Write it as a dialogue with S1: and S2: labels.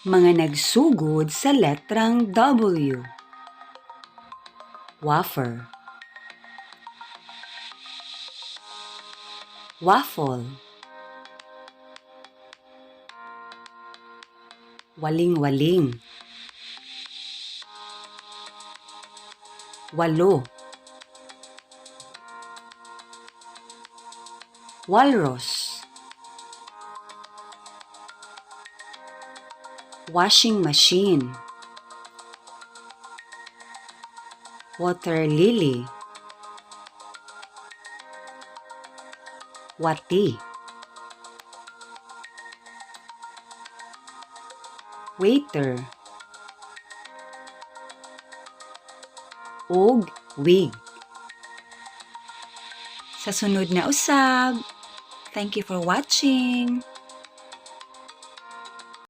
S1: Mga nagsugod sa letrang W. Wafer. Waffle. Waling-waling. Walo. Walrus. Washing machine. Water lily. Wati. Waiter. Ug wig. Sa sunod na usab. Thank you for watching.